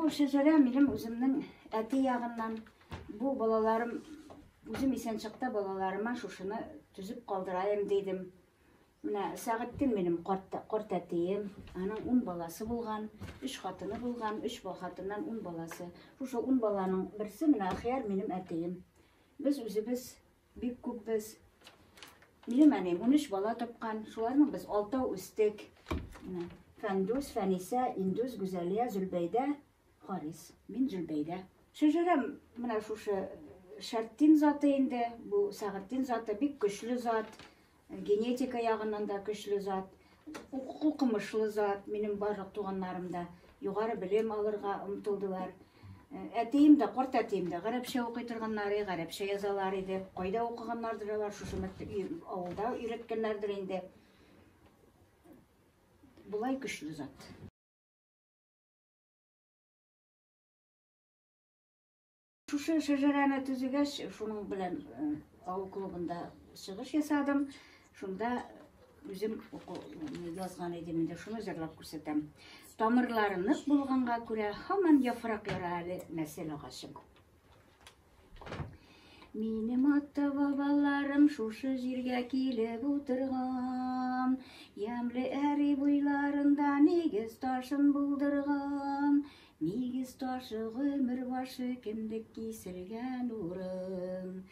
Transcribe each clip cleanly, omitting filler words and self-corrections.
Бу шәжәрә минем үземнең әти ягыннан. Бу балаларым, үзем исән чакта балаларыма шушыны төзеп калдырайым дидем. Менә Сәгыйтдин минем карт әтием, аның 10 баласы булган, 3 хатыны булган, 3 хатыннан 10 баласы. Шушы 10 баланың берсе менә Ахияр минем әтием. Без үзебез бик күпбез. Минем әнием 13 бала тапкан, шуларның без 6 үстек. Менә Фәндүс, Фәнисә, Индүс, Гүзәлия, Зөлбәйдә, Харис. Мин Зөлбәйдә. Шәжәрәм менә шушы Шәрттин заты инде, бу Сәгыйтдин заты бик көчле зат. Генетика ягыннан да көчле зат, укымышлы зат. Минем барлык туганнарым да югары белем алырга омтылдылар. Әтием дә, карт әтием дә гарәпчә укый торганнар, гарәпчә язалар иде. Кайда укыганнардыр алар, шушы авылда өйрәткәннәрдер инде. Болай көчле зат. Шушы шәжәрәне төзегәч, шуның белән авыл клубында чыгыш ясадым. Шунда үзем язган идем инде, шуны җырлап күрсәтәм. Тамырлары нык булганга күрә, һаман яфрак яра әле нәсел агачым. Минем ата-бабаларым шушы җиргә килеп утырган, ямьле әри буйларында нигез ташын булдырган. Нигез ташы гомер башы кендек киселгән урын.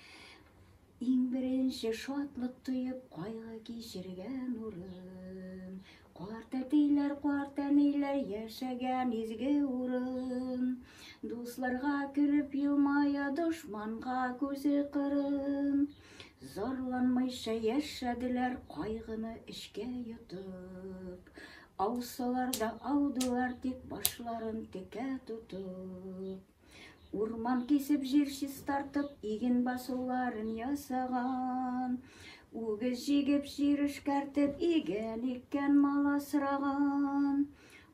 Иң беренче шатлык тоеп кайгы кичергән урын. Карт әтиләр, карт әниләр яшәгән изге урын. Дусларга көлеп елмая, дошманга күзе кырын. Зарланмыйча яшәделәр кайгыны эчкә йотып. Аусалар да аудылар, тик башларын текә тотып. Урман кисеп, җир чистартып, иген басуларын ясаган. Үгез җигеп, җир эшкәртеп, иген иккән, мал асраган.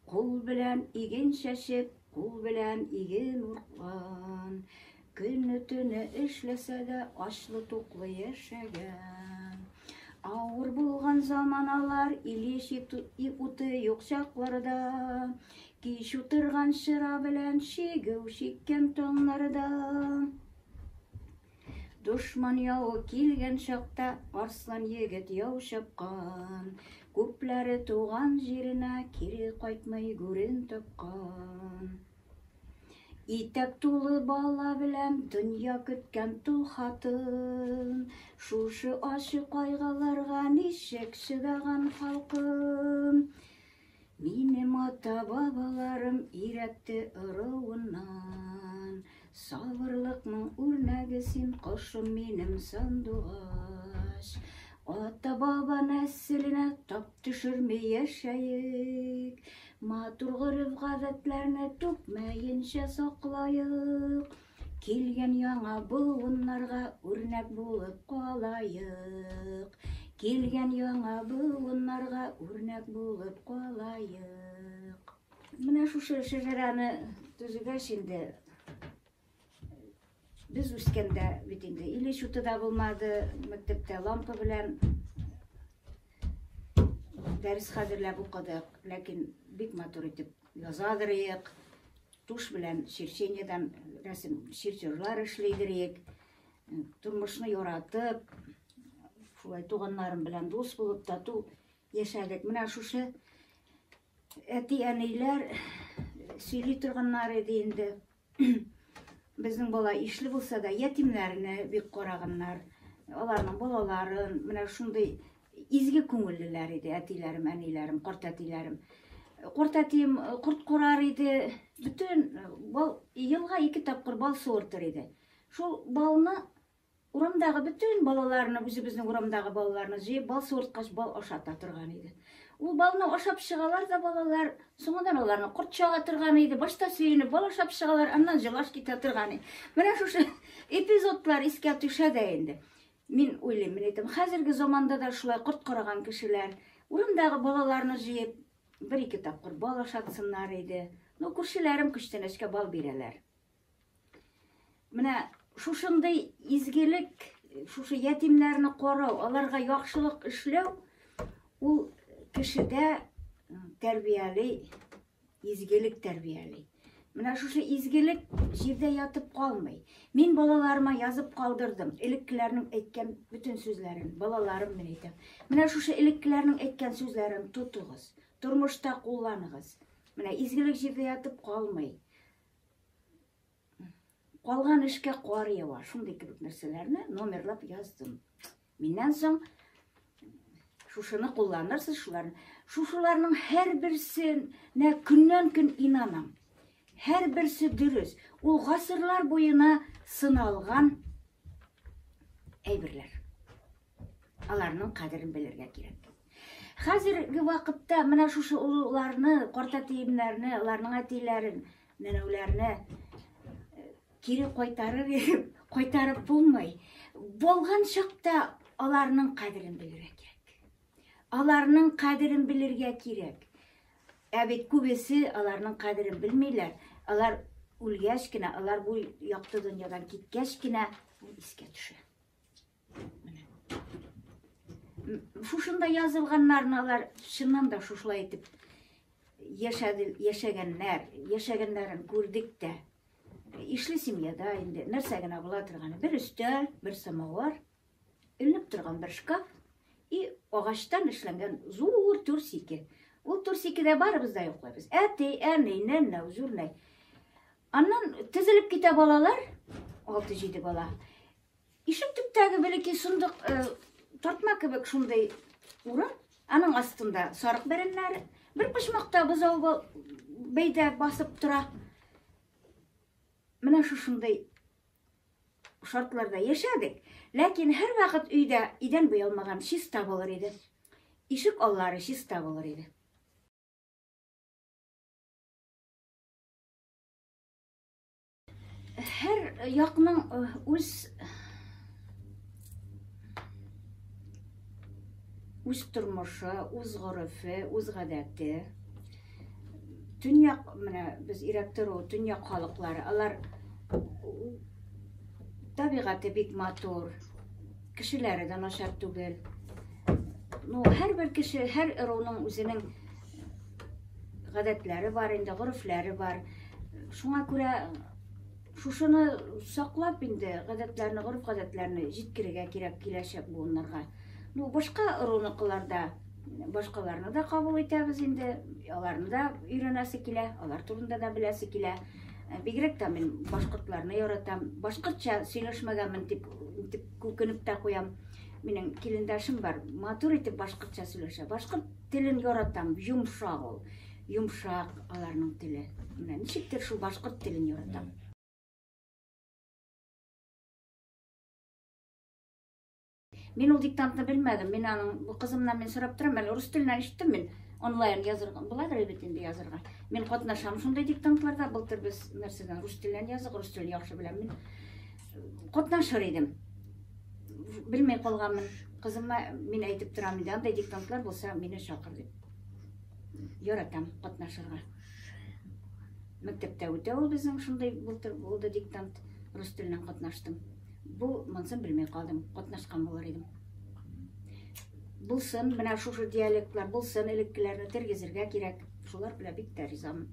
Кул белән иген чәчеп, кул белән иген урган. Көне-төне эшләсә дә, ачлы-туклы яшәгән. Авыр булган заманалар, Ильич уты юк чакларда, кич утырган чыра белән чигү чиккән таңнарда. Дошман явы килгән чакта арслан егет яу чапкан, күпләре туган җиренә кире кайтмый гүрен тапкан. Итәк тулы бала белән дөнья көткән тол хатын, шушы ачы кайгыларга ничек чыдаган халкым. Минем ата-бабаларым өйрәтте ыруыннан, сабырлыкның үрнәге син, кошым минем сандугач. Ата-баба нәселенә тап төшерми яшәек, матур гореф-гадәтләрне түкмәенчә саклайык. Килгән яңа буыннарга үрнәк булып калайык. Килгән яңа буыннарга үрнәк булып калайык. Менә шушы шәҗәрәне төзегәч инде, без үскәндә бит инде Ильич уты да булмады, мәктәптә лампа белән дәрес хәзерләп укыдык, ләкин бик матур итеп язадыр идек. Туш белән черчениедән рәсем чертежлар эшлидер идек. Тормышны яратып, шулай туганнарым белән дус булып тату яшәдек. Менә шушы әти-әниләр сөйли торганнар иде инде. Безнең бала ишле булса да, ятимнәрне бик караганнар. Аларның балаларын, менә шундый изге күңеллеләр иде әтиләрем, әниләрем, карт әтиләрем. Карт әтием корт карар иде, бөтен бал, елга 2 тапкыр бал суыртыр иде. Шул балны урамдагы бөтен балаларны, үзебезнең урамдагы балаларны җыеп, бал суырткач, бал ашата торган иде. Ул балны ашап чыгалар да балалар, соңыннан аларны корт чага торган иде. Башта сөенеп бал ашап чыгалар, аннан җылаш китә торган иде. Менә шушы эпизодлар искә төшә дә инде. Мин уйлыйм, мин әйтәм, хәзерге заманда да шулай корт караган кешеләр урамдагы балаларны җыеп, 1-2 тапкыр бал ашатсыннар иде. Ну, күршеләрем күчтәнәчкә бал бирәләр. Менә шушындый изгелек, шушы ятимнәрне карау, аларга яхшылык эшләү, ул кешедә тәрбияли, изгелек тәрбияли. Менә шушы изгелек җирдә ятып калмый. Мин балаларыма язып калдырдым. Элеккеләрнең әйткән бөтен сүзләрен, балаларым мин әйтәм. Менә шушы элеккеләрнең әйткән сүзләрен тотыгыз, тормышта кулланыгыз. Менә изгелек җирдә ятып калмый. Калган эшкә кар ява. Шундый кебек нәрсәләрне номерлап яздым. Миннән соң шушыны кулланырсыз, шуларны. Шушыларның һәрберсенә көннән-көн инанам. Һәрберсе дөрес. Ул гасырлар буена сыналган әйберләр. Аларның кадерен белергә кирәк. Хәзерге вакытта менә шушы олыларны, картәтиемнәрне, аларның әтиләрен, нәнәүләрне кире кайтарыр кайтарып булмый. Булган чакта аларның кадерен белергә кирәк. Аларның кадерен белергә кирәк. Ә бит күбесе аларның кадерен белмиләр. Алар үлгәч кенә, алар бу якты дөньядан киткәч кенә бу искә төшә. Менә. Шушында язылганнарны алар чыннан да шушылай итеп яшәде, яшәгәннәр, яшәгәннәрен күрдек тә. Ишле семьяда инде нәрсә генә була торган. Бер өстәл, бер самовар, эленеп торган бер шкаф и агачтан эшләнгән зур түр сике. Ул түр сикедә барыбыз да йоклыйбыз. Әти, әни, нәнәү, зурнәй. Аннан тезелеп китә балалар, 6-7 бала. Ишек төптәге бәләкәй сындык, тартма кебек шундый урын, аның астында сарык бәрәннәре, бер почмакта бозау бәйдә басып тора. Менә шушындый шартларда яшәдек. Ләкин һәрвакыт өйдә идән буялмаган, чиста булыр иде. Ишек аллары чиста булыр иде. Һәр якның үз үз тормышы, үз горефе, үз гадәте. Төньяк, менә без ирәк тору, төньяк халыклары, алар табигате бик матур, кешеләре дә начар түгел. Ну, һәрбер кеше, һәр ыруның үзенең гадәтләре бар инде, горефләре бар. Шуңа күрә шушыны саклап инде гадәтләрне, гореф-гадәтләрне җиткерергә кирәк киләчәк буыннарга. Ну, башка ыруныкыларда башкаларны да кабул итәбез инде, аларны да өйрәнәсе килә, алар турында да беләсе килә. Бигрәк тә мин башкортларны яратам. Башкортча сөйләшмәгәнмен дип, дип күкенеп тә куям. Минем килендәшем бар, матур итеп башкортча сөйләшә. Башкорт телен яратам, йомшак ул. Йомшак аларның теле. Менә ничектер шул башкорт телен яратам. Мин ул диктантны белмәдем. Мин аның бу кызымнан мин сорап торам, әле рус теленнән ишеттем мин. Онлайн язырга буладыр бит инде язырга. Мин катнашам шундый диктантларда. Былтыр без нәрсәдән рус теленнән яздык, рус телен яхшы беләм мин. Катнашыр идем. Белмәй калганмын. Кызыма мин әйтеп торам инде, андай диктантлар булса, мине чакыр дип. Яратам катнашырга. Мәктәптә үтә ул безнең шундый былтыр булды диктант. Рус теленнән катнаштым. Бу монсын белмәй калдым, катнашкан булыр идем. Булсын, менә шушы диалектлар булсын, элеккеләрне тергезергә кирәк. Шулар белән бик тә ризамын.